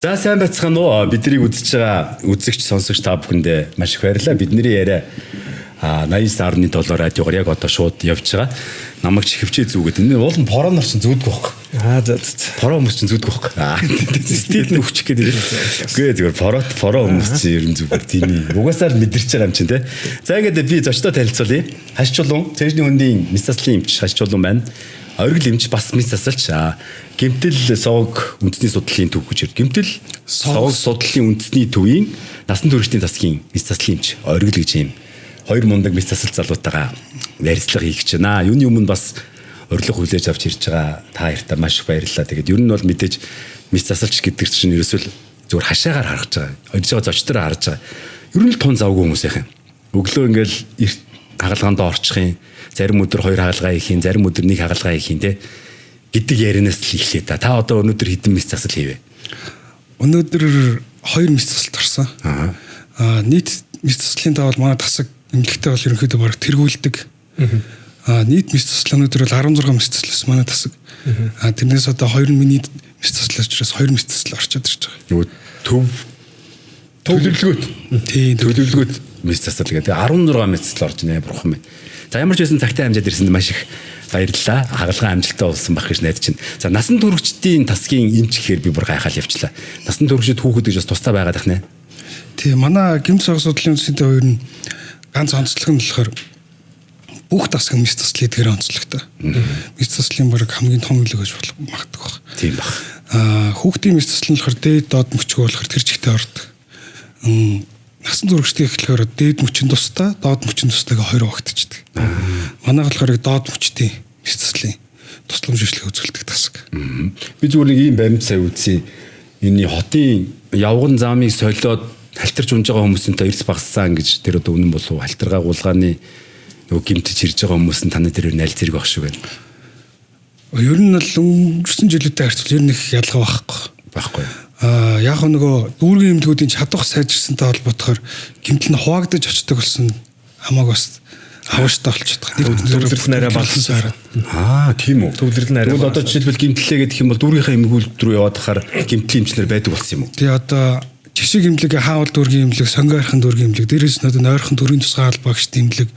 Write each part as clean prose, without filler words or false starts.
За, сайн байцгаана уу? Биднийг үзэж байгаа үзэгч, сонсогч та бүхэндээ маш их баярлалаа. Бидний яриа 89.7 радиогоор яг одоо шууд явж байгаа. Намайг чихвчээ зүгээд энэ уулын поронор чинь зүүдгүй байхгүй. Аа, за за. Пороо хүмүүс чинь зүүдгүй байхгүй. Стил нь өгчих гээд ирсэн. Үгүй, зүгээр пороо хүмүүс чинь ер нь зүгээр тийм ээ. Угаасаа л мэдэрч байгаа юм чинь те. За, ингээд би зочдоо танилцуулъя. Хаш чулуун, цээжний хөндийн мэс заслын эмч Хаш чулуун байна. Оргил эмч, бас мэс засалч. Гэмтэл совог үндэсний судлалын төв гэж. Гэмтэл совог судлалын үндэсний төвийн насан туршдын засгийн мэс заслын эмч Оргил гэж юм. Хоёр мундаг мэс засал залуутайгаа ярилцлага хийх гэж байна. Юуны өмнө бас урилга хүлээж авч ирж байгаа та хоёртаа маш их баярлалаа. Тэгээд ер нь бол мэдээж мэс засалч гэдэг чинь ерөөсөө л зүгээр хашаагаар харж байгаа. Өдөж байгаа зочдороо харж байгаа. Ер нь л тун завгүй хүмүүс яах юм. Өглөө ингээл эрт хагалгаанд орчих юм. Зарим өдөр хоёр хагалгаа хийх юм, зарим өдөр нэг хагалгаа хийх юм те гэдэг ярианаас л эхлэе та. Та одоо өнөөдөр хэдэн мэс засал хийвэ? Өнөөдөр хоёр мэс засалт орсон. Аа, нийт мэс заслын таа бол манай тасаг эмнэлэгтэй бол ерөнхийдөө бараг тэргүүлдэг. Аа, нийт мэс засал өнөөдөр бол 16 мэс заслаас манай тасаг. Аа, тэрнээс одоо хоёр нь миний мэс заслаас учраас хоёр мэс засал орчод ирж байгаа. Нөгөө төв төлөвлөгөөт. Тийм. Төлөвлөгөөт мэс засал гэдэг 16 мэс засал орж нэ, бурхан минь. За, ямар ч байсан цагтаа амжаад ирсэнд маш их баярлалаа. Хагалгаа амжилттай болсон байх гэж найдаж байна. За, насан туршидтын тасгийн эмч гэхээр би бүр гайхал явчлаа. Насан туршид хүүхэд гэж бас тусдаа байгаад ах нэ. Тийм, манай гэмт сог судлалын үндэсний төвөр нь ганц онцлог нь болохоор бүх тасаг нь мэс засал хийдгээр онцлогтой. Мэс заслын бараг хамгийн том үлэг гэж болох магадгүй баг. Тийм баг. Аа, хүүхдийн мэс засал нь болохоор дээд доод мөчгөө болохоор тэр чигтээ ордог. Насан туршдын болохоор дээд мөчийн тусдаа, доод мөчийн тусдаагаа хоёр багтчихдаг. Манайх болохоор яг доод мөчтийн мэс заслын тусламж үйлчилгээ үзүүлдэг тасаг. Би зүгээр нэг ийм баримт сая үзсэн. Энэ хотын явган замыг солиод халтарч унж байгаа хүмүүсэнтэй эрс багассан гэж, тэр одоо үнэн болов уу? Халтаргаа гулгааны нөгөө гимтэж ирж байгаа хүмүүс нь таны тэр аль зэрэг баг шүү гэнэ. Ер нь бол өнгөрсөн жилүүдтэй харьцуул ер нь их ялгаа байхгүй. Байхгүй. Аа, яг нөгөө дүүргийн эмнэлгүүдийн чадвар сайжирсантай холбоотохоор гэмтэл нь хуваагдаж очдог болсон, хамааг бас хавштай болчиход байгаа. Төвлөрөл нь арай багассан. Аа, тийм үү. Төвлөрөл нь арай Тэгвэл одоо жишээлбэл гэмтлээ гэдэг юм бол дүүргийнхаа эмгүүлд рүү яваад хахаар гэмтлийн эмчнэр байдаг болсон юм уу? Тэгээ одоо жишиг эмнэлэг, хаавал дүүргийн эмнэлэг, сонгио архан дүүргийн эмнэлэг, дээрээс нь одоо нойрхон төрийн тусгай албаагчдын эмнэлэг,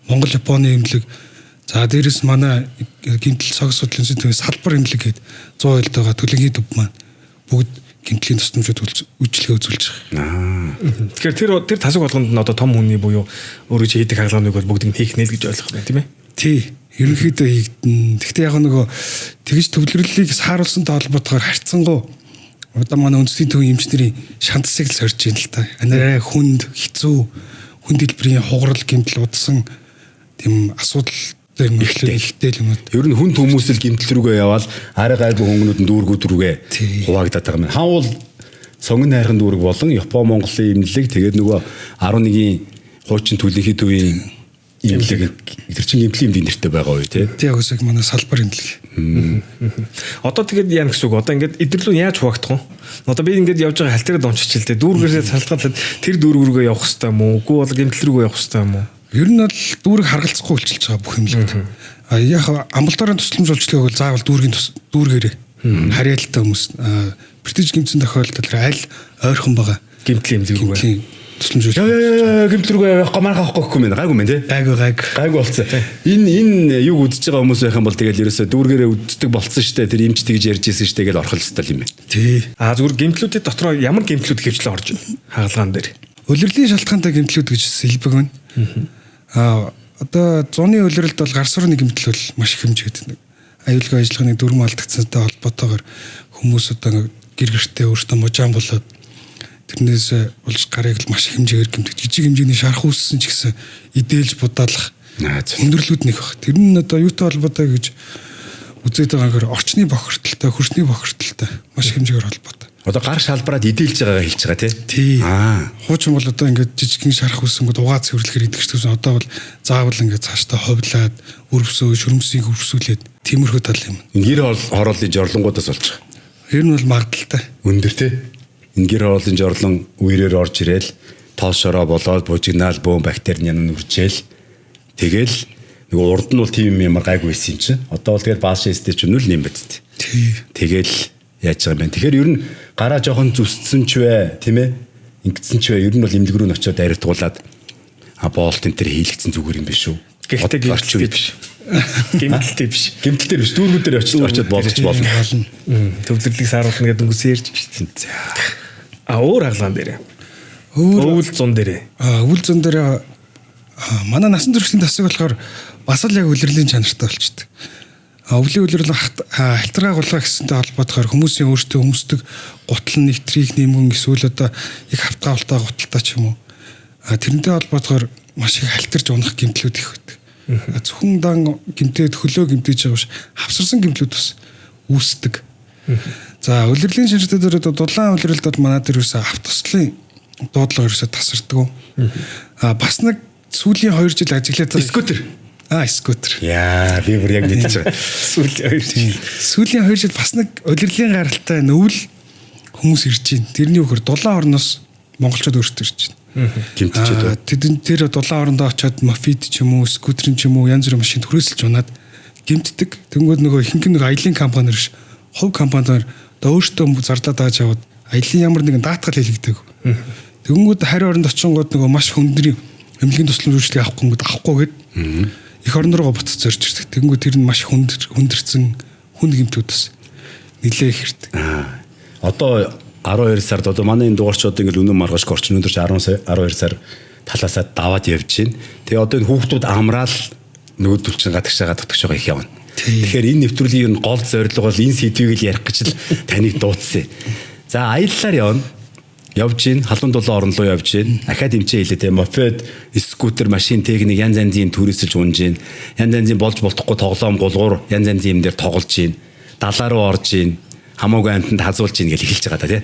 Монгол Японы эмнэлэг, за дээрээс манай гэмтэл сог судлалын институтын салбар эмнэлэг гээд 100 жилд байгаа төлөнгийн төв маань бүгд гэмтлийн тусламжууд үйлчилгээ үзүүлж байгаа. Тэгэхээр тэр тасаг болгонд нь одоо том хүний буюу өөрөө чи хийдэг хагалгааныг бол бүгдийг нь хийх нэ л гэж ойлгох байна, тийм ээ? Тий. Ерөнхийдөө хийгдэн. Гэхдээ яг нөгөө тэгж төвлөрлөлийг сааруулсантай холбоотойгоор харьцангуй одоо манай үндэсний төвийн эмчнэрийн шантсыг л сорж байна л та. Арай хүнд, хэцүү, хүнд дэлбэрийн хугарал, гэмтэл, удсан тийм асуудал юм ихтэй юм уу. Ер нь хүн хүмүүс л гэмтэл рүүгээ яваал арай гайгүй хөнгөнүүд нь дүүргүүд рүүгээ хуваагдаад байгаа юм. Хаавал сонгон найрхан дүүрэг болон Япон Монголын эмнэлэг, тэгээд нөгөө 11-ийн хуучин төлөнхий төвийн эмнэлэг, тэр чинь гэмтлийн эмнэлэг нэртэй байгаа юу те? Тий, өсөг манай салбар эмнэлэг. Одоо тэгээд яа гэсэн үг? Одоо ингээд эдэрлүү яаж хуваагдах вэ? Одоо би ингээд явж байгаа халтараад унчиж л дээ. Дүүргээрээ салгаад тэр дүүрэг рүүгээ явах хэвээр юм уу? Үгүй бол гэмтэл рүүгээ явах хэвээр юм уу? Ер нь бол дүүрэг харгалзахгүй үйлчилж байгаа бүх эмнэлэгт. А яг амбулаторийн тусламж үйлчилгээг бол заавал дүүргийн дүүргээрээ харьяалтай хүмүүс, престиж гэмтсэн тохиолдолд аль ойрхон байгаа гэмтлийн эмнэлэг рүүгээ тусламж үйлчилгээ. Яа, гэмтэл рүүгээ явахгүй марха авахгүй гэхгүй мэн, гайгүй мэн те. Гайгүй, гайгүй. Гайгүй болсон. Энэ юг үзэж байгаа хүмүүс байх юм бол тэгэл ерөөсөө дүүргээрээ үздэг болцсон штэ, тэр эмч тэгж ярьж ирсэн штэ гэж орхол ёстой юм байна. Тий. А зүгээр гэмтлүүдийн дотроо ямар гэмтлүүд хөвчлэн орж байна? Хагалгаан дээр. Улирлын шалтгаантай гэмтлүүд гэж сэлбэг байна. Аа, одоо зуны улиралд бол гар сурны гэмтэл бол маш их хэмжээтэй нэг. Аюулгүй ажиллагааны дүрм алдагдсантай холбоотойгоор хүмүүс одоо гэр гэртээ өөртөө мужаан болоод тэрнээс болж гарыг л маш их хэмжээгээр гэмтэх. Жижиг хэмжээний шарх үүссэн ч гэсэн идээлж будаалах өндөрлүүд нэг баг. Тэр нь одоо юутай холбоотой гэж үзээд байгаа гэхээр орчны бохирдолтой, хөрсний бохирдолтой маш их хэмжээгээр холбоотой. Одоо гар шалбараад идээлж байгаагаа хэлж байгаа тий. Тий. Хуучин бол одоо ингээд жижигхэн шарх үүсэнгүүд угаа цэвэрлэхээр идэгч гэсэн. Одоо бол заавал ингээд цаашдаа ховлаад, өрөвсөө, шөрөмсийг өрөвсүүлээд тиймэрхүү тал юм. Энэ гэр хорооллын жорлонгуудаас болж байгаа. Ер нь бол магадaltaй. Өндөр тий. Энэ гэр хорооллын жорлон үерээр орж ирээл тоос шороо болоод бужигнаал бөөн бактери нянан үржээл тэгэл нөгөө урд нь бол тийм юм ямар гайгүй байсан юм чинь. Одоо бол тэгэл бааш эстэй ч нүл нэм бэцтэй. Тий. Тэгэл яаж байгаа юм бэ? Тэгэхээр ер нь гараа жоохон зүсцэн ч вэ, тийм ээ? Ингэсэн ч вэ, ер нь бол эмнэлэг рүү н очиод ариутгуулад боолт энэ төр хийлэгдсэн зүгээр юм биш үү? Гэхдээ гэмтэлтэй биш. Гэмтэлтэй биш. Гэмтэлтэй биш. Дүүргүүдээр очиод болж болно. Төвлөрлийг сааруулна гэдэг өнгөсөн ярьж шүү дээ. А өөр хаглаан дээр. Өвөл зун дээр. Өвөл зун дээр манай насан туршийн тасаг болохоор бас л яг үлрэлийн чанартай болчдөг. Өвлийн үлрэл халтаргаа гулгаа гэсэнтэй холбоотохоор хүмүүсийн өөрсдөө өмсдөг гутал нэтрийг нэмгэн эсвэл одоо их хавтгаалтай гуталтай ч юм уу. Тэрнтэй холбоотохоор маш их халтарч унах гэмтлүүд их байдаг. Зөвхөн дан гэмтээд хөлөө гэмтэж байгаа биш, хавсарсан гэмтлүүд бас үүсдэг. За үлрэлийн чанартай дээр одоо дулаан үлрэлд бол манай дээр ерөөсөө автослын дуудлага ерөөсөө тасардаг. Бас нэг сүүлийн 2 жил ажиглаад скутер. Скутер. Яа, би бүр яг мэдчихэж байгаа. Сүүлийн 2 жил. Сүүлийн 2 жил бас нэг улирлын гаралтай өвөл хүмүүс ирж байна. Тэрний үхээр дулаан орноос монголчууд өөрсдөө ирж байна. Гэмтчихэд. Тэд тэр дулаан орондоо очиод мопед ч юм уу, скутер ч юм уу янз бүрийн машин түрээсэлж унаад гэмтдэг. Тэнгүүд нөгөө ихэнх нь нөгөө аялын компани биш, хувь компаниар одоо өөртөө зарлаад ааж аваад аялын ямар нэгэн даатгал хийлэгдэг. Тэнгүүд хариу оронд очингууд нөгөө маш хүндрийн эмнэлгийн тусламж үйлчлэг авахгүй ингээд авахгүй гэд эх орн руугаа буцаж зорж ирдэг. Тэнгүүд тэр нь маш хүндэрсэн хүнд гэмтүүд бас нэлээ их ирдэг. Одоо 12 сард одоо манай энэ дугаарч одоо ингээл өнөө маргааш орчин өндөр 10 12 сар талаасаа даваад явж байна. Тэгээ одоо энэ хүүхдүүд амраал нөгөөдөл чинь гадагшаага дотгошоогоо их явна. Тэгэхээр энэ нэвтрүүлгийн ер нь гол зорилго бол энэ сэдвийг л ярих гэж л таныг дуудсан. За аяллаар явна. Явж гин халуун дулаан орн руу явж гин. Ахаад эмчээ хэлээ те мопед, скутер, машин, техник янз янзын түрээсэлж унж гин. Янз янзын болж болохгүй тоглоом гулгуур янз янзын юм дээр тоглож гин. Далаа руу орж гин. Хамаагүй амьтанд хазуулж гин гэж эхэлж байгаа та тий.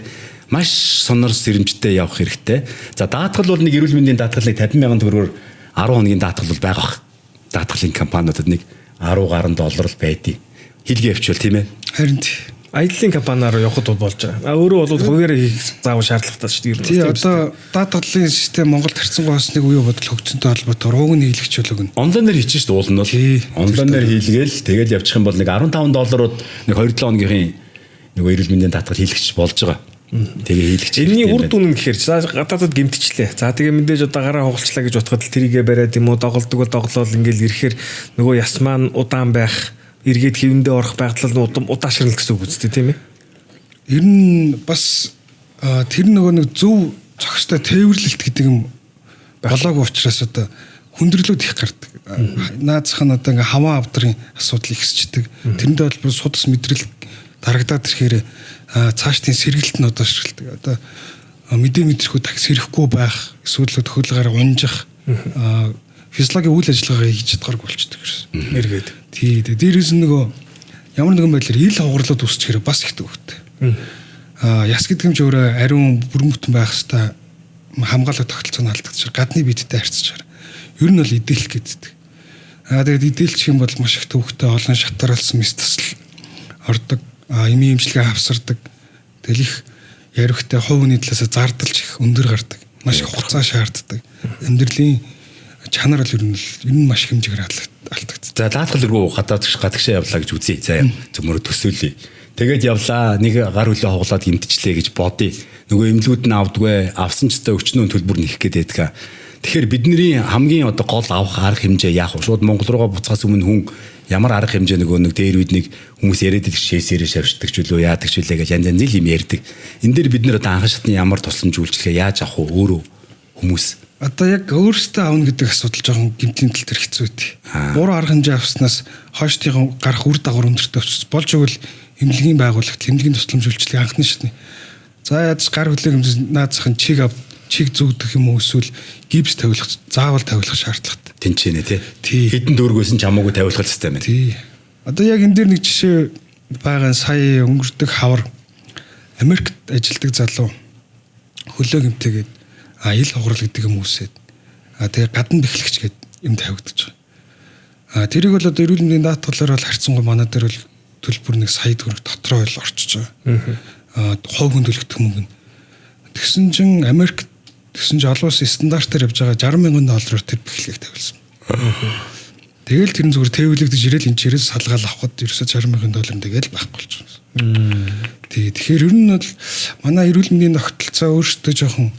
Маш сонор сэрэмжтэй явах хэрэгтэй. За даатгал бол нэг эрүүл мэндийн даатгалыг 50,000 төгрөгөөр 10 хоногийн даатгал бол байгаа бах. Даатгалын компаниудад нэг 10 гаруй доллар л байдیں۔ Хилгээ явуул тийм ээ. Харин аяллаа компаниар явахд бол болж байгаа. А өөрөө бол хуваараа хийх заавал шаардлагатай шүү дээ. Тий, одоо даатгалын систем Монголд харьцангуй бас нэг үе бодол хөгжсөнтэй холбоотойгоор ууг нь хийлгэж болоог нь. Онлайнаар хийчих шүү дээ уул нь бол. Онлайнаар хийлгээл тэгэл явчих юм бол нэг 15 долларууд нэг 2-7 хоногийн нөгөө эрүүл мэндийн даатгал хийлгэж болж байгаа. Тэгээ хийлгэж. Энэний үр дүн нь гэхээр за гадаадад гэмтчлээ. За тэгээ мэдээж одоо гараа хугалчлаа гэж бодоход л тэрийгэ бариад юм уу доголдог бол доголоол ингээл ирэхээр нөгөө яс маань удаан байх, эргээд хэвэндээ орох байдлал нь удам удаашрал гэсэн үг үстэй тийм ээ. Ер нь бас тэр нөгөө нэг зөв зохистой тээвэрлэлт гэдэг юм болоогүй учраас одоо хүндрэлүүд их гардаг. Наазах нь одоо ингээ хаваа авдрын асуудал ихсчдэг. Тэрэндээ бол судас мэдрэл дарагдаад ирэхээр цаашдын сэргэлт нь одоо ширхэлдэг. Одоо мэдээ мэдрэхүү такс хэрэггүй байх, эсвэл төхөөлгөөр унжих, физиологийн үйл ажиллагаа хийж чадхааргүй болчдөг гэсэн. Эргээд. Тий, тэгээ дээрээс нь нөгөө ямар нэгэн байдлаар ил хугарлууд үүсчихээр бас их төвхтэй. Яс гэдэг юм чи өөрөө ариун бүрэн бүтэн байх хэвээр хамгаалах тогтолцоо нь алдагдчих. Гадны биедтэй харьцаж байгаа. Ер нь бол идэлх гэдэг. Тэгээд идэлчих юм бол маш их төвхтэй олон шатаарлсан мэс тасал ордог. Эмийн эмчилгээ авсардаг. Тэгэл их яривхтай хувь хүний талаас зардалж их өндөр гардаг. Маш их хугацаа шаарддаг. Амьдралын чанар бол ер нь маш хэмжээгээр алдагддаг. За даатгал руу гадагшаа явлаа гэж үзье. За зөвмөр төсөөлье. Тэгээд явлаа. Нэг гар хөлөө хуглаад гэмтчлээ гэж бодъё. Нөгөө эмнэлгүүд нь авдгүй. Авсан ч та өчнөө төлбөр нэх гээд байдаг. Тэгэхээр бидний хамгийн одоо гол авах арга хэмжээ яах вэ? Шууд Монгол руугаа буцахаас өмнө хүн ямар арга хэмжээ нөгөө нэг дээр үед нэг хүмүүс яриад идэх шээсээрээ шавшдаг ч үлээ яадаг ч үлээ гэж янз янзын юм ярьдаг. Энэ дээр бид нэр одоо анхан шатны ямар тусламж үйлчилгээ яаж авах вэ өөрөө хүмүүс? Одоо яг өөрсдөө авна гэдэг асуудал жоохон гэмтлийн тал дээр хэцүү үү. Буруу арга хэмжээ авснаас хойштынхон гарах үр дагавар өндөртэй очиж болж өгвөл эмнэлгийн байгууллагт эмнэлгийн тусламж үйлчилгээ анхны шатны. За яаж гар хөлөө гэмтсэн наазахын чиг зүгдэх юм уу эсвэл гипс тавиулах заавал тавиулах шаардлагатай. Тэнцэнэ тий. Хэдэн дөргөөс нь чамаагүй тавиулах хэрэгтэй байна. Тий. Одоо яг энэ дээр нэг жишээ байгаа сая өнгөрдөг хавар Америкт ажилладаг залуу хөлөө гэмтээгээд ил хугарал гэдэг юм үүсээд тэгээ гадна бэхлэгч гэдэг юм тавигдаж байгаа. Тэрийг бол одоо эрүүл мэндийн даатгалаар бол харьцангуй манай дээр бол төлбөр нэг сая төгрөг дотроо л орчиж байгаа. Хувь хүн төлөх мөнгө нь. Тэгсэн чинь Америкт тэгсэн чинь олон улсын стандартаар явж байгаа 60,000 доллараар тэр бэхлэгийг тавилсан. Тэгэл тэр нь зүгээр тээвлэгдэж ирээл энэ чирээс салгаал авахд ерөөсөө 60,000 доллар тэгэл байхгүй болчихсон. Тий, тэгэхээр ер нь бол манай эрүүл мэндийн тогтолцоо өөрсдөө жоохон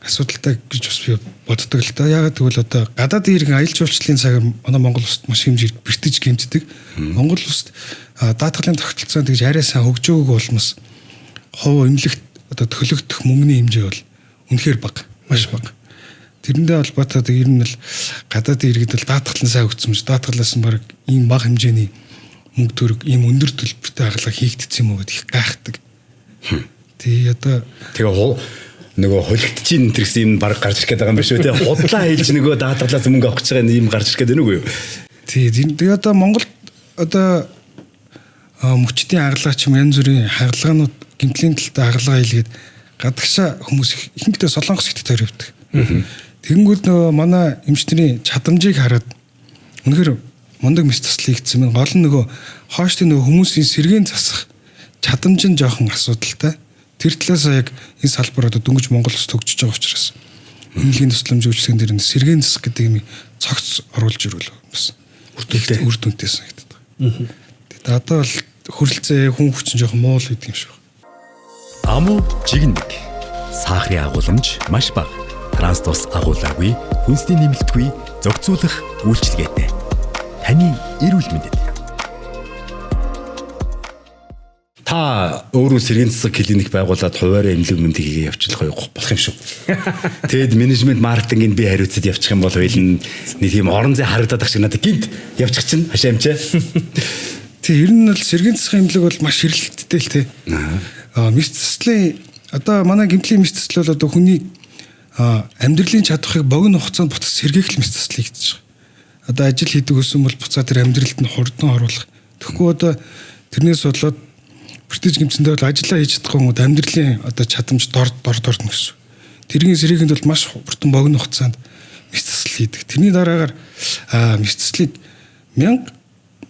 асуудалтай гэж бас би боддог л доо. Яагаад гэвэл одоо гадаадын иргэн аялал жуулчлалын цагаар манай Монгол улсад маш хэмжээ бэртэж гэмтдэг. Монгол улсад даатгалын тогтолцоо тэгж арай сайн хөгжөөгөөг улмас хувь эмнэлэгт одоо төлөгдөх мөнгөний хэмжээ бол үнэхээр бага, маш бага. Тэрнтэй холбоотой ер нь л гадаадын иргэд бол даатгал нь сайн хөгжсөн юм шиг даатгалаас нь баг ийм бага хэмжээний мөнгө төгрөг ийм өндөр төлбөртэй хагалгаа хийгдсэн юм уу гэдээ их гайхдаг. Тий, одоо тэгээ нөгөө холигдчихин энэ гэсэн юм баг гарч ирэх гээд байгаа юм биш үү те, худлаа хэлж нөгөө даатгалаас мөнгө авах гэж байгаа юм гарч ирэх гээд байна үгүй юу? Тий, тэгээ одоо Монголд одоо мөчдийн хагалгаа ч юм янз бүрийн хагалгаанууд гэмтлийн талтай хагалгаа хийлгээд гадагшаа хүмүүс ихэнхдээ Солонгос хятадаар явдаг. Тэгэнгүүт нөгөө манай эмчнэрийн чадамжийг хараад үнэхээр мундаг мэс засал хийгдсэн байна. Гол нь нөгөө хооштой нөгөө хүмүүсийн сэргээн засах чадамж нь жоохон асуудалтай. Тэр талаас яг энэ салбар одоо дөнгөж Монгол улс төгжиж байгаа учраас эмнэлгийн тусламж үйлчилгээнд дэр сэргээн засах гэдэг юм цогц оруулж ирвэл бас үр дүнтэй санагддаг. Тэгээд одоо бол хөрөлцөө хүн хүчин жоохон муу л гэдэг юм шиг. Амуу жигнэг сахарын агуулмж маш бага. Транс тус агуулаагүй, хүнсний нэмэлтгүй зохицуулах үйлчилгээтэй. Таны эрүүл мэндэд. Та өөрөө сэргээн засаг клиник байгуулад хуваараа эмнэлэг мэмдэг хийгээ явуулах болох юм шүү. Тэгэд менежмент маркетингийг би хариуцаад явчих юм бол хоёул нэг тийм орон зай харагдаад ах шиг надад гинт явчих чинь хашаа амчаа. Тий, ер нь бол сэргээн засгийн эмнэлэг бол маш хэрэгэлттэй л тий. Мэс заслын одоо манай гэмтлийн мэс засал бол одоо хүний амьдралын чадварыг богино хугацаанд буцаж сэргээх мэс засал хийгдэж байгаа. Одоо ажил хийдэг хүсэн бол буцаад тэр амьдралд нь хурдан оруулах. Тэгэхгүй одоо тэрнээс болоод бэртэж гэмтсэндээ бол ажиллаа хийж чадахгүй юм амьдралын одоо чадамж дор дор дор гэсэн. Тэргийн сэргээхэд бол маш хурдан богино хугацаанд мэс засал хийдэг. Тэрний дараагаар мэс заслыг 1000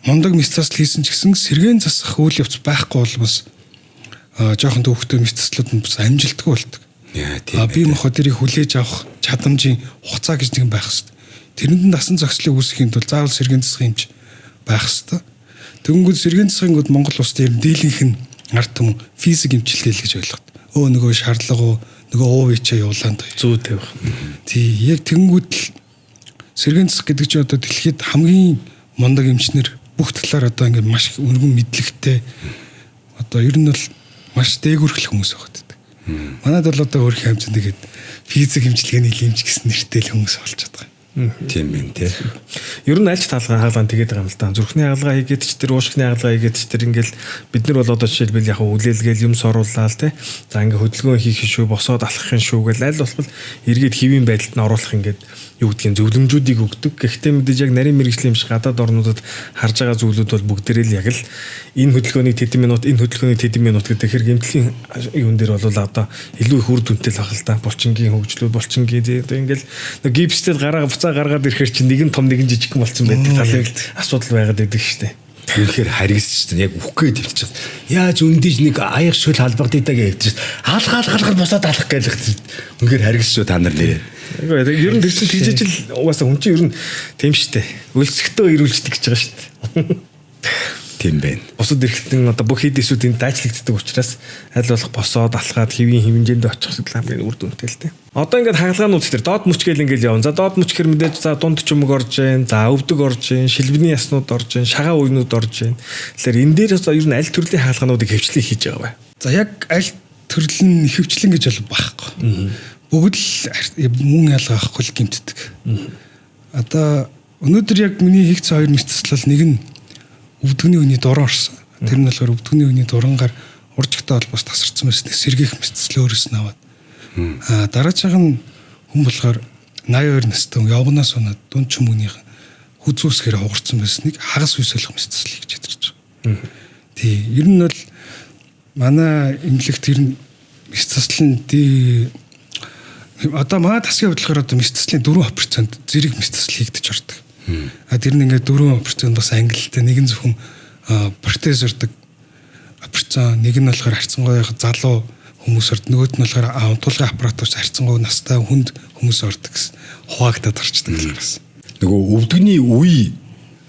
мундаг мэс засал хийсэн ч гэсэн сэргээн засах үйл явц байхгүй бол бас жоохон төвхтэй мэс заслууд нь бас амжилтгүй болдог. Бие махбод тэрийг хүлээж авах чадамжийн хугацаа гэж нэг байх хэрэгтэй. Тэрэнд нь дасан зохицлыг үүсгэхийн тулд заавал сэргээн засах юмч байх хэрэгтэй. Тэгэнгүүт сэргээн засахынгууд Монгол улсад ер нь дийлэнх нь ард түмэн физик эмчилгээ л гэж ойлгоод. Нөгөө шаардлага уу, нөгөө уу ичээ явуулаан таа. Зүү тавих. Тий, яг тэгэнгүүт л сэргээн засах гэдэг чинь одоо дэлхийд хамгийн мундаг эмчнэр бүх талаар одоо ингээд маш их өргөн мэдлэгтэй одоо ер нь бол маш дээгүүрхэл хүмүүс байгаа. Манайд бол одоо өөр хэмжээнд тэгээд физик эмчилгээний эмч гэсэн нэртэй л хүмүүс болж байгаа. Тийм байна тий. Ер нь аль ч хаалгаан тэгээд байгаа юм л да. Зүрхний хаалгаа хийгээд ч тэр уушгины хаалгаа хийгээд ч тэр ингээл бид нар бол одоо жишээлбэл яг үлээлгээл юм сорууллаа л тий. За ингээ хөдөлгөөн хийх шүү, босоод алхах юм шүү гэл аль болох эргээд хэвийн байдалд нь оруулах ингээд юу гэдгийг зөвлөмжүүдийг өгдөг. Гэхдээ мэдээж яг нарийн мэргэжлийн юм шиг гадаад орнуудад харж байгаа зүйлүүд бол бүгдээрээ л яг л энэ хөдөлгөөнийг тэдэн минут, энэ хөдөлгөөнийг тэдэн минут гэдэг хэр гэмтлийн юун дээр бол одоо илүү их үр дүнтэй л баг л да. Булчингийн хөгжлүүд, булчингийн одоо ингээл гипстэй гараа буцаа гаргаад ирэхэр чинь нэг нь том нэг нь жижигхэн болсон байдаг талын асуудал байгаад байдаг шүү дээ. Үнэхээр харгисан шүү дээ. Яг үхэх гээд явчих. Яаж өндийж нэг аяг шүл халбагдъя гэж явчих. Алх алх алх босоод алах гээл. Үнэхээр харгисан шүү та нар нэрээ. Ер нь тэр чинь тэгжээж л угаасаа хүн чинь ер нь тийм шүү дээ. Өлсгтөө ирүүлждэг гэж байгаа шүү дээ. Тийм байна. Бусад эрхтэн одоо бүх хэд эсүүд энд дайчлагддаг учраас аль болох босоод алхаад хэвийн хэмжээнд очих зүйл хамгийн үр дүнтэй л дээ. Одоо ингээд хагалгаанууд дээр доод мөч гээл ингээд явна. За доод мөч гэхэр мэдээж за дунд чөмөг орж гин, за өвдөг орж гин, шилбэний яснууд орж гин, шагаа уйнууд орж гин. Тэгэхээр энэ дээр одоо ер нь аль төрлийн хагалгаануудыг хөвчлэн хийж байгаа вэ? За яг аль төрөл нь хөвчлэн гэж бол байхгүй. Бүгд л мөн ялгаа авахгүй л гэмтдэг. Одоо өнөөдөр яг миний хийгдсэн хоёр мэс заслал нэг нь өвдөгний үний дуран орсон. Тэр нь болохоор өвдөгний үний дурангаар уржигтай холбоос тасарсан байсан. Сэргээх мэс заслал өөрөөс нь аваад. Дараачих нь хүн болохоор 82 настай хүн явганаас унаад дунд чөмгөнийх хүзүүсгээр хугарсан байсныг хагас үс болох мэс заслал хийж чадэрч байгаа. Тий, ер нь бол манай эмнэлэгт тэр нь мэс заслал нь одоо манай тасгийн хувьд болохоор одоо мэс заслын 4% зэрэг мэс заслал хийгдэж ордог. Тэр нь ингээд 4% бас ангилалтай, нэг нь зөвхөн протез ордог операци, нэг нь болохоор харьцангуй залуу хүмүүс орд, нөгөөд нь болохоор унтуулгын аппаратууч харьцангуй настай хүнд хүмүүс ордог гэсэн хуваагдаад орчдөг л бас. Нөгөө өвдөгний үе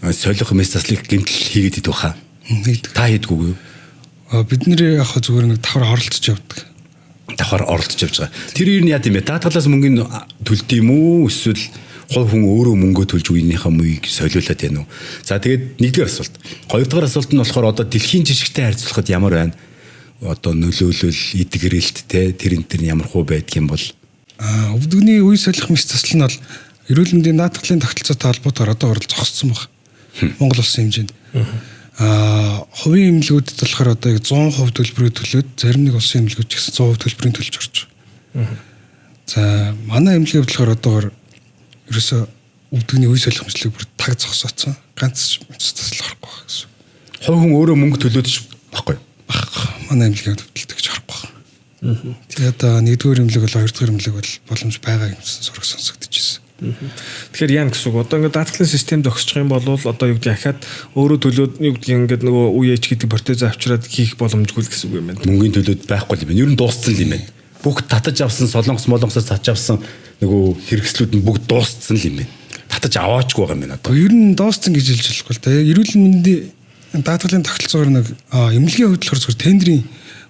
Солих мэс заслыг гэмтэл хийгээд идэх баха. Хийдэг. Та хийдгүү юу? Бид нэр яг зүгээр нэг давхар оролцож явдаг. Давхар оролцож явж байгаа. Тэр ер нь яа гэм бэ? Даатгалаас мөнгөний төлд юм уу? Эсвэл хувь хүн өөрөө мөнгөө төлж үеийнхээ мүйг солиулаад байна уу? За тэгээд нэгдүгээр асуулт. Хоёрдугаар асуулт нь болохоор одоо дэлхийн жишгтэй харьцуулахад ямар байна? Одоо нөлөөлөл, эдгэрэлт те тэр энэ төр ямар хуу байдг юм бол? Өвдөгний үе солих мэс засал нь бол эрүүл мэндийн даатгалын тогтолцоотой холбоотойгоор одоо орол зогссон баг. Монгол улсын хэмжээнд. Хувийн эмнэлгүүдэд болохоор одоо яг 100% төлбөрөө төлөөд зарим нэг улсын эмнэлгүүд ч гэсэн 100% төлбөрийн төлж орж байгаа. За манай эмнэлгийн болохоор одоогор ерөөсөө өвдөгний үе солих мэтлэг бүр таг зогсооцсон. Ганц мэс засал орохгүй байгаа гэсэн. Хувь хүн өөрөө мөнгө төлөөд ч баггүй. Баггүй. Манай эмнэлгийн төвдөлт гэж орохгүй байгаа. Тэгээ одоо нэгдүгээр эмнэлэг бол хоёрдугаар эмнэлэг бол боломж байгаа юмсан сураг сонсогдож ирсэн. Тэгэхээр яа гэсэн үг. Одоо ингээд даатгалын систем зогсчих юм бол одоо юу гэдэг ахаад өөрөө төлөөд юу гэдэг ингээд нөгөө үеч гэдэг протез авчираад хийх боломжгүй л гэсэн үг юм байна. Мөнгөний төлөөд байхгүй л юм байна. Ер нь дууссан л юм байна. Бүгд татаж авсан Солонгос молонгосоос татаж авсан нөгөө хэрэгслүүд нь бүгд дууссан л юм байна. Татаж аваачгүй байгаа юм байна одоо. Ер нь дууссан гэж хэлж болохгүй л да. Эрүүл мэндийн даатгалын тогтолцоогоор нэг эмнэлгийн хувьд болохоор зүгээр тендрийн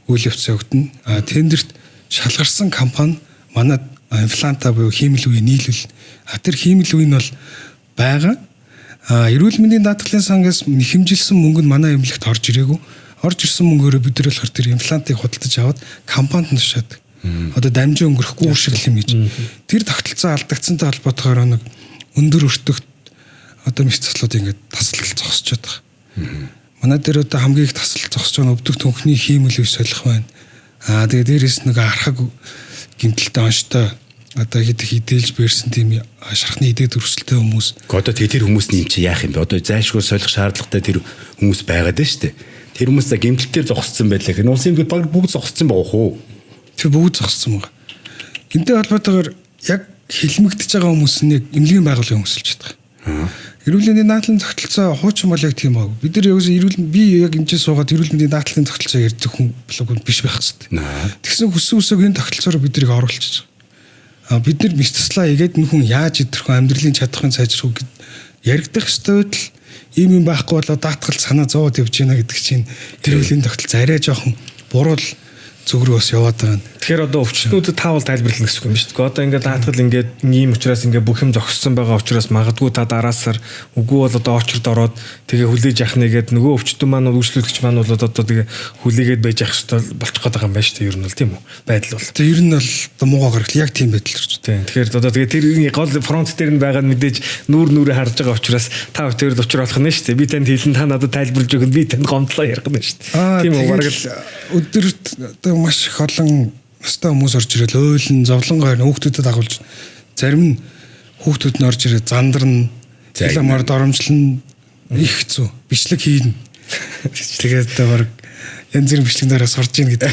үйл явц явагдана. Тендерт шалгарсан компани манай импланта буюу хиймэл үе нийлүүл. Тэр хиймэл үе нь бол байгаа. Эрүүл мэндийн даатгалын сангаас нэхэмжилсэн мөнгө нь манай эмнэлэгт орж ирээгүй. Орж ирсэн мөнгөөрөө бид нар болохоор тэр имплантыг худалдаж аваад компанид тушаадаг. Одоо дамжин өнгөрөхгүй шиг юм гэж. Тэр тогтолцоо алдагдсантай холбоотойгоор нэг өндөр өртөгт одоо мэс заслууд ингээд тасалдал зогсож байгаа. Манай дээр одоо хамгийн их тасалдал зогсож байгаа нь өвдөг түнхний хиймэл үе солих байна. Тэгээ дээрээс нэг архаг гэмтэлтэй онштой одоо хэд хідээлж бэрсэн тийм шархны идээд өрсөлтэй хүмүүс. Одоо тэр хүмүүсний юм чи яах юм бэ? Одоо зайлшгүй солих шаардлагатай тэр хүмүүс байгаад байна шүү дээ. Тэр хүмүүс за гэмтэл дээр зогссон байлаа гэхээр улсын эмнэлгүүд баг бүгд зогссон байгаа хөө. Тэр бүгд зогссон байгаа. Гэмтэй холбоотойгоор яг хилмигдэж байгаа хүмүүс нь яг эмнэлгийн байгууллагын хүмүүс л ч байгаа. Эрүүл мэндийн даатгалын тогтолцоо хуучин бол яг тийм аа. Бид нар ерөөсөө эрүүл би яг эмчээ суугаад эрүүл мэндийн даатгалын тогтолцоо ярьдаг хүн болоогүй биш байх хэвээр. Тэгсэн хүссэн үсэг энэ тогтолцоороо бид нарыг оруулчихж байгаа. Бид нар мэс таслаа игээд энэ хүн яаж идэх вэ, амьдралын чадхын сайжрах уу гэд яригдах ёстой байтал ийм юм байхгүй болоо даатгал санаа зовоод явж байна гэдэг чинь эрүүл мэндийн тогтолцоо арай жоохон буруу зүг рүү бас яваад байгаа юм. Тэгэхээр одоо өвчтнүүдэд таавал тайлбарлана гэсэн үг юм шүү дээ. Одоо ингээд даатгал ингээд ийм учраас ингээд бүх юм зогссон байгаа учраас магадгүй та дараасаар үгүй бол одоо очрод ороод тэгээ хүлээж явах нэгээд нөгөө өвчтөн маань үйлчлүүлэгч маань бол одоо тэгээ хүлээгээд байж явах хэрэгтэй болчих гээд байгаа юм байна шүү дээ. Ер нь бол тийм үү? Байдал бол. Тэгээ ер нь бол одоо муугаа гаргал яг тийм байдал орж. Тийм. Тэгэхээр одоо тэгээ тэр гол фронт дээр нь байгаа нь мэдээж нүүр нүрээ харж байгаа учраас та тэр л учраа болох нь шүү дээ. Би танд хэлэн та надад тайлбарлаж өгнө. Би танд гомдлоо ярих нь шүү дээ. Тийм үү? Бараг л өдөрт одоо маш их олон настай хүмүүс орж ирэл ойлн зовлонгоор хүүхдүүдэд дагуулж зарим нь хүүхдүүд нь орж ирээ зандарна, ламар доромжлон их хэцүү бичлэг хийнэ. Тэгээд одоо баг янз бүрийн бичлэг дараа сурж ийн гэдэг.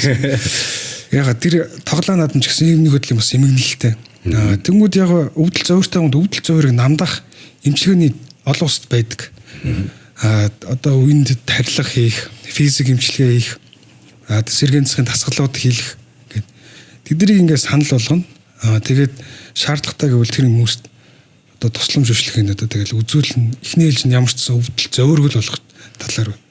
Яга тэр тоглоо наадам ч гэсэн юм нэг хөдлийн бас эмгэнэлтэй. Тэнгүүд яг өвдөл зөөртэй хүнд өвдөл зөөрийг намдах эмчилгээний олон улсад байдаг. Одоо үеинд тарилга хийх, физик эмчилгээ хийх, сэргээн засгийн дасгалууд хийх гэд. Тэднийг ингээд санал болгоно. Тэгээд шаардлагатай гэвэл тэр хүмүүст одоо тусламж үйлчлэхэд одоо тэгэл үзүүлнэ. Эхний ээлжинд ямар ч гэсэн өвдөл зөөргөл болох талаар байна.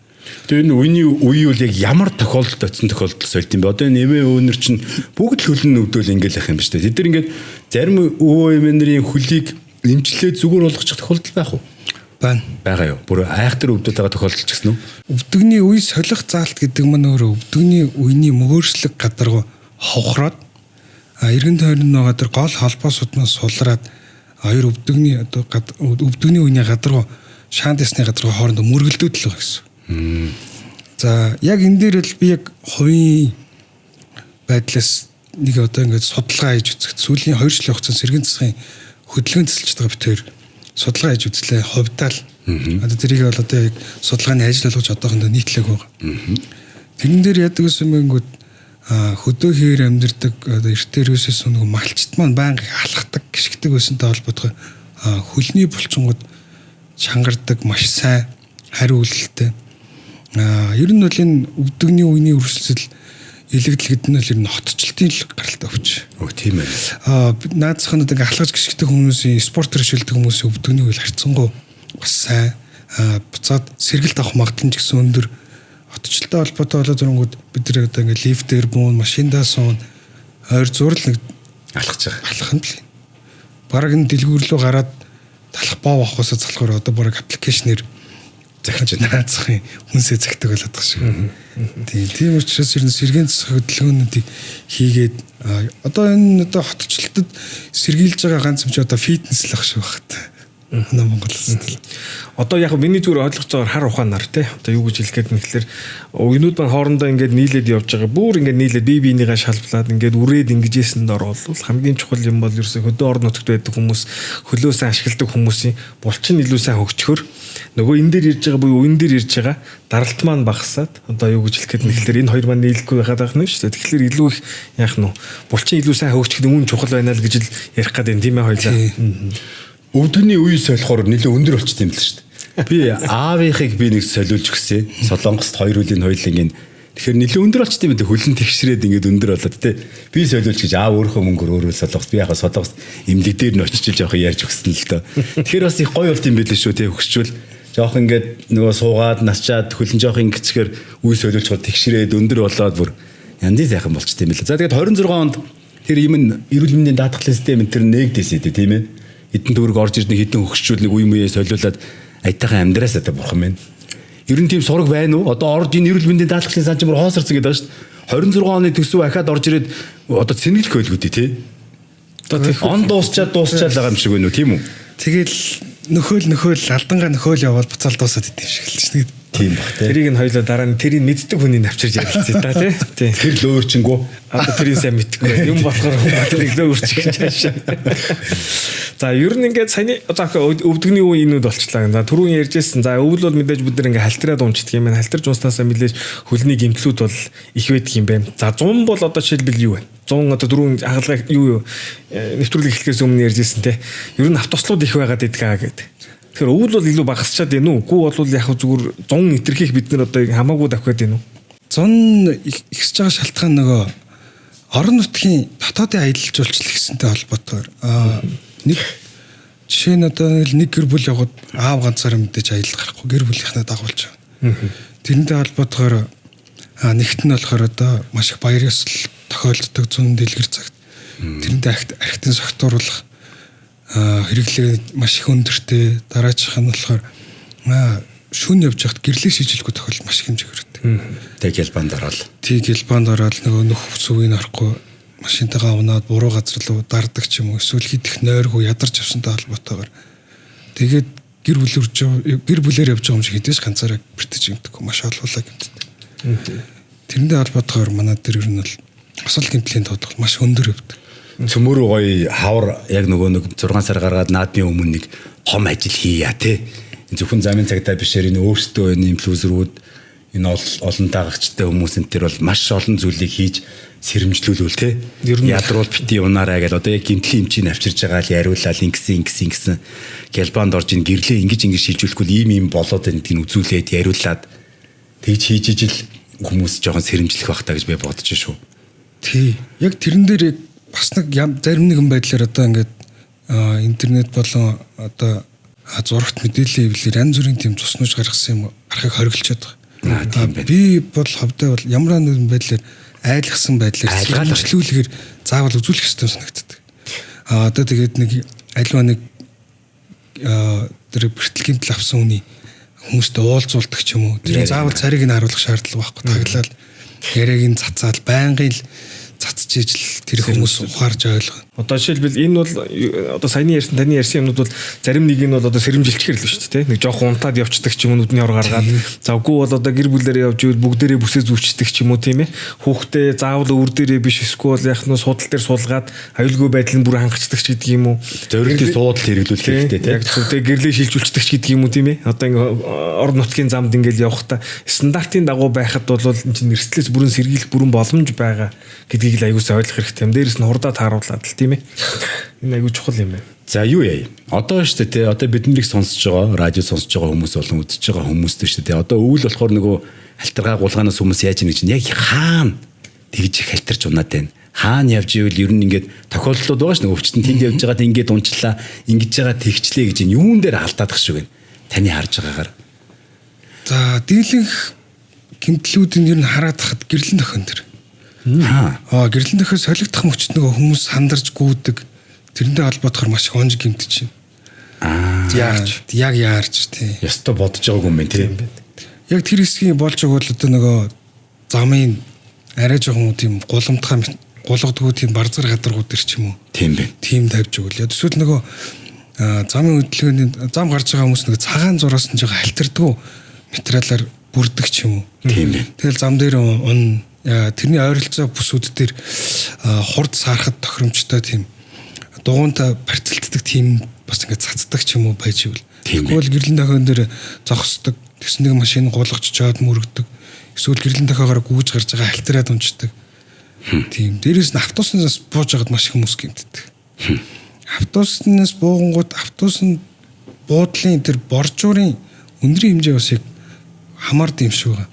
Тэгээ энэ үений үе бол яг ямар тохиолдолд очсон тохиолдол сольд юм бэ? Одоо энэ эмээ өвнөр чинь бүгд л хөлн өвдөл ингээл ах юм ба шүү дээ. Тэд нар ингээд зарим өвөө эмээнэрийн хөлийг эмчлээ зүгээр болгочих тохиолдол байх уу? Байна. Байгаа юу? Бүр айхтар өвдөд байгаа тохиолдол ч гэсэн үү? Өвдөгний үе солих заалт гэдэг маань өөрөө өвдөгний үений мөгөөрслөг гадаргуу ховхроод эргэн тойронд байгаа тэр гол холбоосууд маань сулраад хоёр өвдөгний одоо өвдөгний үений гадаргуу шаанд ясны гадаргуу хоорондоо мөргөлдөөд л байгаа гэсэн. За яг энэ дээр л би яг хувийн байдлаас нэг одоо ингээд судалгаа хийж үзэхэд сүүлийн 2 жилийн хугацаанд сэргээн засгийн хөдөлгөөн засалж байгаа битээр судалгаа хийж үзлээ. Хувьдаа л. Одоо тэрийг бол одоо яг судалгааны ажил болгож одоохондоо нийтлээг байгаа. Тэрэн дээр яадаг гэсэн мэнгүүд хөдөө хээр амьдардаг одоо эртээр юусээс нөгөө малчт маань байнга алхдаг, гიშгдэг байсантай холбоотойгоор хөлний булчингууд чангардаг, маш сайн хариу үйлдэлтэй. Ер нь бол энэ өвдөгний үений өрсөлдөл илэгдэл гэдэг нь бол ер нь хотчлтын л гаралтай өвч. Өө тийм ээ. Наадсахнууд ингээ алхаж гიშгдэг хүмүүсийн спортоор шилдэг хүмүүсийн өвдөгний үйл харьцангуй бас сайн. Буцаад сэргэлт авах магадлал нь ч гэсэн өндөр. Хотчлолтой холбоотой болоод ирэнгүүт бид нар одоо ингээд лифтээр буун, машиндаа суун, ойр зур л нэг алхаж байгаа. Алхах нь л. Бараг энэ дэлгүүр рүү гараад талах боо авахусаа залхуур одоо бараг аппликейшнэр захиж наацхын хүнсээ захидаг болоод байгаа шиг. Тийм учраас ер нь сэргээн засах хөдөлгөөнүүдийг хийгээд одоо энэ одоо хотчлолтод сэргийлж байгаа ганц юм чи одоо фитнес л ах шиг багт. Манай Монгол улсад. Одоо яг миний зүгээр ойлгож байгаагаар хар ухаанаар те одоо юу гэж хэлэх гээд юм гэхэлэр уйнууд маань хоорондоо ингээд нийлээд явж байгаа. Бүр ингээд нийлээд бие биенийгээ шалблаад ингээд үрээд ингэж ясэнд орвол хамгийн чухал юм бол ерөөсөө хөдөө орон нутагт байдаг хүмүүс хөлөө сайн ашигладаг хүмүүсийн булчин илүү сайн хөгжөхөр нөгөө энэ дээр ирж байгаа буюу уян дээр ирж байгаа даралт маань багасаад одоо юу гэж хэлэх гээд нэхлээр энэ хоёр маань нийлэхгүй байхад байх нь шүү дээ. Тэгэхээр илүү их яах нь булчин илүү сайн хөгжих нь үүн чухал байна л гэж л ярих гээд байна тийм хоёлаа. Өвдөгний үе солихоор нэлээд өндөр болчт юм л шүү дээ. Би аавынхыг би нэг солиулж өгсөн. Солонгост хоёр хөлийн хоёулангийн. Тэгэхээр нэлээд өндөр болчт юм дээ. Хөлн тэгшрээд ингээд өндөр болоод тэ. Би солиулж гэж аав өөрийнхөө мөнгөөр өөрөө солонгост би яхаа солонгост эмнэлэг дээр нь очиж жоох ярьж өгсөн л доо. Тэгэхээр бас их гоё болт юм билээ шүү тэ хөгшчүүл. Жоох ингээд нөгөө суугаад насчаад хөлн жоох ингэцгээр үе солиулж тэгшрээд өндөр болоод бүр янзын сайхан болчт юм билээ. За тэгээд 26 онд тэр юм нь эрүүл мэндийн даатгалын систем энэ тэр нээгдээсэй тийм ээ. Хэдэн төгрөг орж ирдэг хэдэн хөгшчүүл нэг үе мүйе солиулаад аятайхан амьдраасаа та бурхан минь. Ер нь тийм сураг байна уу? Одоо орж энэ эрүүл мэндийн даатгалын сан чинь бүр хоосорсон гэдэг байна шүү дээ. 26 оны төсөв ахаад орж ирээд одоо цэнгэлэх байлгүй дээ тий. Одоо он дуусчаад байгаа юм шиг байна уу тийм үү? Тэгэл нөхөөл алдангаа нөхөөл явбал буцаал дуусаад идэв шиг л чинь. Тийм бах тий. Тэрийг нь хоёлоо дараа нь тэрийг мэддэг хүний навчирж ярилцъя та тий. Тэр л өөрчингүү. Одоо тэрийг сайн мэдгүй. Юм болохоор тэрийг л өөрчих гэж хаашаа. За ер нь ингээд саяны за өвдөгний үе энүүд болчлаа. За түрүүн ярьжсэн. За өвөл бол мэдээж бид нар ингээд халтираад унцдаг юм байна. Халтирч унснаасаа мэдээж хөлний гэмтлүүд бол их байдаг юм байна. За 100 бол одоо жишээлбэл юу вэ? 100 одоо дөрвөн хагалгаа юу нэвтрүүлэг эхлэхээс өмнө ярьжсэн те. Ер нь автослууд их байгаад идгээ гэдэг. Тэгэхээр өвөл бол илүү багасчаад байна уу? Үгүй бол яг зүгээр 100 итерхийг бид нар одоо хамаагүй давхиад байна уу? 100 ихсэж байгаа шалтгаан нөгөө орон нутгийн дотоодын аялал жуулчлал ихсэнтэй холбоотойгоор нэг жишээ нь одоо нэг гэр бүл явхад аав ганцаараа мэдээж аялал гарахгүй гэр бүлийнхнээ дагуулж байгаа. Тэрнтэй холбоотойгоор нэгт нь болохоор одоо маш их баяр ёслол тохиолддог зүүн дэлгэр цагт тэрнтэй архитын согтууруулах хэрэглээ маш их өндөртэй. Дараачих нь болохоор шүн явж байхад гэрлээ шижилгүй тохиолдол маш их хэмжээ өрөдөг. Тэг гялбанд ороод. Тэг гялбанд ороод нөгөө нөх сүвийг орохгүй машинтайгаа унаад буруу газар руу дардаг ч юм уу эсвэл хит их нойргүй ядарч явсантай холбоотойгоор тэгээд гэр бүлээр явж байгаа юм шиг хэдийс ганцаараа бэртэж гэмтэхгүй маш олуулаа гэмтдэг. Тэрнтэй холбоотойгоор манай дээр ер нь бол осол гэмтлийн тоотлого маш өндөр явдаг. Цөмөрөө гоё хавар яг нөгөө нэг 6 сар гаргаад наадмын өмнө нэг том ажил хийя те. Зөвхөн замын цагтаа бишээр энэ өөрсдөө энэ инфлюенсерүүд энэ олон дагагчтай хүмүүс энэ төр бол маш олон зүйлийг хийж сэрэмжлүүлвэл те. Ядруул бити унаарай гэж одоо яг гимтлийн эмчийг авчирж байгаа л яриулаад ингэсэн гялбанд орж ин гэрлээ ингэж ингэж шилжүүлэхгүй ийм ийм болоод байна гэдгийг үзүүлээд яриулаад тэгж хийж ижил хүмүүс жоохон сэрэмжлэх байх та гэж би бодож шүү. Тий. Яг тэрэн дээр бас нэг зарим нэгэн байдлаар одоо ингээд интернет болон одоо зурагт мэдээллийн хэвлэлээр янз бүрийн тийм цуснууж гаргасан юм гарахыг хориглочод байгаа. Би бол ховдоо бол ямар нэгэн байдлаар айлгсан байдлаар сэрэмжлүүлэхээр заавал үзүүлэх ёстой санагддаг. Одоо тэгээд нэг альва нэг тэр бэртэл гэмтэл авсан хүний хүмүүстэй уулзуулдаг ч юм уу. Тэр заавал царийг нь харуулах шаардлага байхгүй. Таглал яриаг нь цацаал байнгын л цацж ижил тэр хүмүүс ухаарж ойлгоно. Одоо жишээлбэл энэ бол одоо саяны ярьсан таны ярьсан юмнууд бол зарим нэг нь бол одоо сэрэмжилчихэр л шүү дээ, нэг жоохон унтаад явцдаг ч юм уу нүдний ор гаргаад. За үгүй бол одоо гэр бүлээрээ явж ивэл бүгдээрээ бүсээ зүүчдэг ч юм уу тийм ээ. Хүүхдээ заавал өвөр дээрээ биш эсвэл яг нь суудал дээр суулгаад аюулгүй байдал нь бүр хангацдаг ч гэдэг юм уу. Зорилтын суудал хэрэглүүлэх хэрэгтэй тийм. Яг зөв тийм гэрлээ шилжүүлдэг ч гэдэг юм уу тийм ээ. Одоо ингээ орон нутгийн замд ингээл явахдаа стандартын дагуу байхад бол энэ чинь эрсдлээс бүрэн сэргийлэх бүрэн боломж байгаа гэдгийг л аюулсаа ойлгох хэрэгтэй юм. Дээрээс нь хурдаа тааруулаад л тийм ээ. Энэ аюул чухал юм байна. За юу яа. Одоо шүү дээ тий. Одоо биднийг сонсож байгаа, радио сонсож байгаа хүмүүс болон үзэж байгаа хүмүүст шүү дээ тий. Одоо өвөл болохоор нөгөө халтаргаа гулгаанаас хүмүүс яаж ийм чинь яг хаана тэгж их халтарч унаад байна. Хаана явж ивэл ер нь ингээд тохиолдлууд байгаа ш нь өвчтөн тэнд явж байгаад ингээд унчлаа, ингэж байгаа тэгчлээ гэж юун дээр алдаадах шиг байна. Таны харж байгаагаар. За дийлэнх гэмтлүүд нь ер нь хараад хахад гэрлэн дохион дээр. Аа. Гэрлэн дохио солигдох мөчт нөгөө хүмүүс сандарч гүйдэг. Тэрнтэй холбоотохоор маш их онж гэмтэж байна. Яарч. Яг яарч тий. Ёстой бодож байгаагүй юм байна тий. Яг тэр хэсгийн болж өгвөл одоо нөгөө замын арай жоохон тийм гуламтгай гулгадгүй тийм барзгар гадаргуу төр ч юм уу. Тийм байна. Тийм тавьж өгвөл. Эсвэл нөгөө замын хөдөлгөөний зам гарч байгаа хүмүүс нөгөө цагаан зураас нь жоохон халтардгүй материалаар бүрдэг ч юм уу. Тийм байна. Тэгэл зам дээр он тэрний ойролцоо бүсүүд дээр хурд саархад тохиромжтой тийм дугуйнтай барьцалддаг тийм бас ингээд цацдаг ч юм уу байж ивэл. Тэгвэл гэрлэн дохион дээр зогсдог. Тэгсэн нэг машин гулгаж чаад мөрөгдөг. Эсвэл гэрлэн дохиогоор гүйж гарч байгаа халтараад унцдаг. Тийм. Дээрээс нь автобуснаас бууж байгаад маш их хүмүүс гэмтдэг. Автобуснаас буугангууд автобус нь буудлын тэр боржуурын өндрийн хэмжээ бас яг хамаард юм шиг байгаа.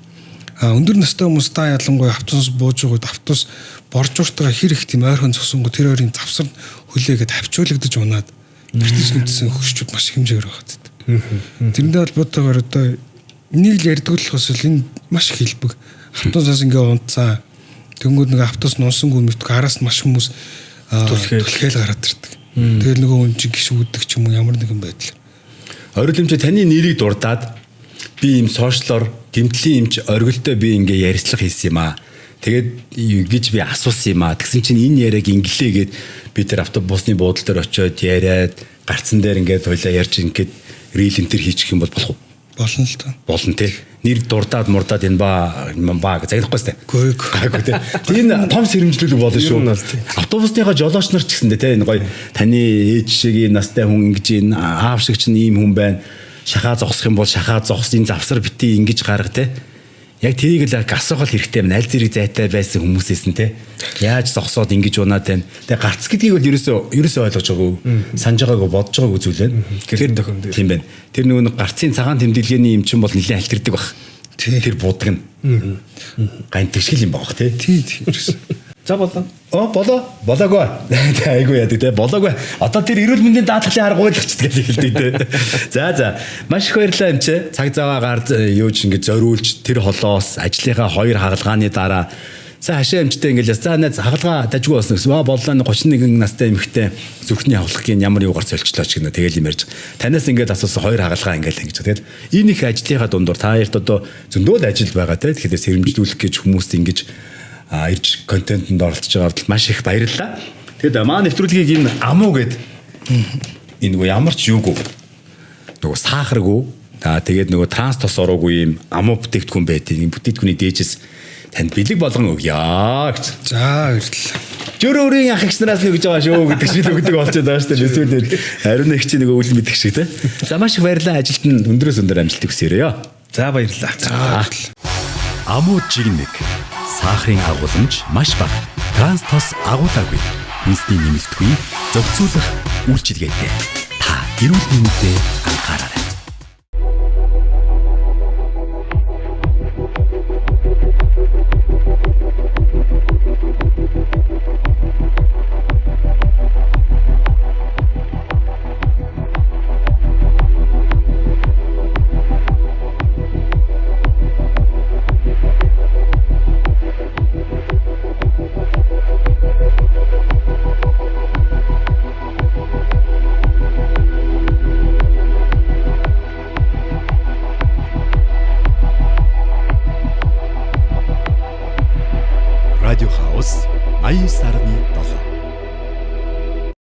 Өндөр настай хүмүүс та ялангуяа автобус бууж байгаад автобус боржууртайгаа хэр их тийм ойрхон зогсонгоо тэр ойрын завсар хүлээгээд хавчуулагдаж унаад гэртэж гэмтсэн хөгшчүүд маш их хэмжээгээр байгаа. Тэрнтэй холбоотойгоор одоо энийг л ярьдаг л бас энэ маш их хэлбэг. Автобусаас ингээ унтцаа. Тэнгүүд нэг автобус нунсангүй мэдгүй араас нь маш хүмүүс түлхээл гараад ирдэг. Тэгэл нөгөө хүн чинь гიშгүүдэг ч юм уу ямар нэгэн байдал. Оргил эмч таны нэрийг дурдаад би ийм сошиалор гэмтлийн эмч оргилтой би ингээ ярилцлага хийсэн юм аа. Тэгээд гэж би асуусан юм аа. Тэгсэн чинь энэ яриаг инглээ гэд би тэр автобусны буудлын дээр очиод яриад гарцсан дээр ингээд хоёлаа ярьж ингээд рил энэ төр хийчих юм бол болох уу? Болно л доо. Болно те. Нэр дурдаад мурдаад энэ ба гэж загнахгүй сте. Гүйг. Гайгүй те. Энэ том сэрэмжлүүлэг болно шүү. Автобусныхаа жолооч нар ч гэсэндээ те энэ гоё таны ээж шиг ийм настай хүн ингэж энэ аав шиг чинь ийм хүн байна. Шахаа зогсох юм бол шахаа зогс, энэ завсар бити ингэж гарга те. Яг тэрийг л асуух хэрэгтэй юм. Аль зэрэг зайтай байсан хүмүүсээс нь те. Яаж зогсоод ингэж унаад байна. Тэгээ гарц гэдгийг бол ерөөсөө ойлгож байгаагүй, санаж байгаагүй, бодож байгаагүй зүйл байна. Гэрэн дохион дээр. Тийм байна. Тэр нөгөө нэг гарцын цагаан тэмдэглэгээний юм чинь бол нэлээд альтердэг баг. Тэр будаг нь. Гантэг шиг юм баг тий. Тий, тийм. За болоо. Оо болоо. Болоогүй. Тэ айгүй яадаг те. Болоогүй. Одоо тэр эрүүл мэндийн даатгалын арга уйлгач гэж хэлдэг те. За. Маш их баярлалаа эмчээ. Цаг заваа гард юуж ингэ зориулж тэр холоос ажлынхаа хоёр хагалгааны дараа за хашаа эмчтэй ингээл за найз хагалгаа дажгүй болсон гэсэн. Аа боллоо 31 настай эмэгтэй зүрхний хавлагын ямар юугаар солилцлоо ч гэнэ тэгэл юм ярьж. Танаас ингээд асуусан хоёр хагалгаа ингээл ингэж. Тэгэл энэ их ажлынхаа дундуур та хоёрт одоо зөндөө л ажил байгаа те. Тэгэхээр сэрэмжлүүлэх гэж хүмүүст ингэж ирж контентэнд оролцож байгаад маш их баярлалаа. Тэгэд манай нэвтрүүлгийг энэ амуу гэд энэ нөгөө ямар ч юугүй нөгөө сахаргүй тэгээд нөгөө транс тос ороогүй юм амуу бүтээгдэхүүн байдаг. Энэ бүтээгдэхүүний дээжээс танд бэлэг болгон өгье гэж. За баярлалаа. Жөр өөрийн ах эгч нараас л өгж байгаа шүү гэдэг шиг л өгдөг болчиход байгаа шүү дээ. Эсвэл ариун эгч нөгөө үл мэдэх шиг те. За маш их баярлалаа. Ажилд нь өндрөөс өндөр амжилт хүсээрэй. За баярлалаа. За баярлалаа. Амуу жигнэг. Сахарын агуулмж маш бага. Транс тос агуулаагүй. Үндэсний нэмэлтгүй зохицуулах үйлчилгээтэй. Та эрүүл мэндэд анхаараарай.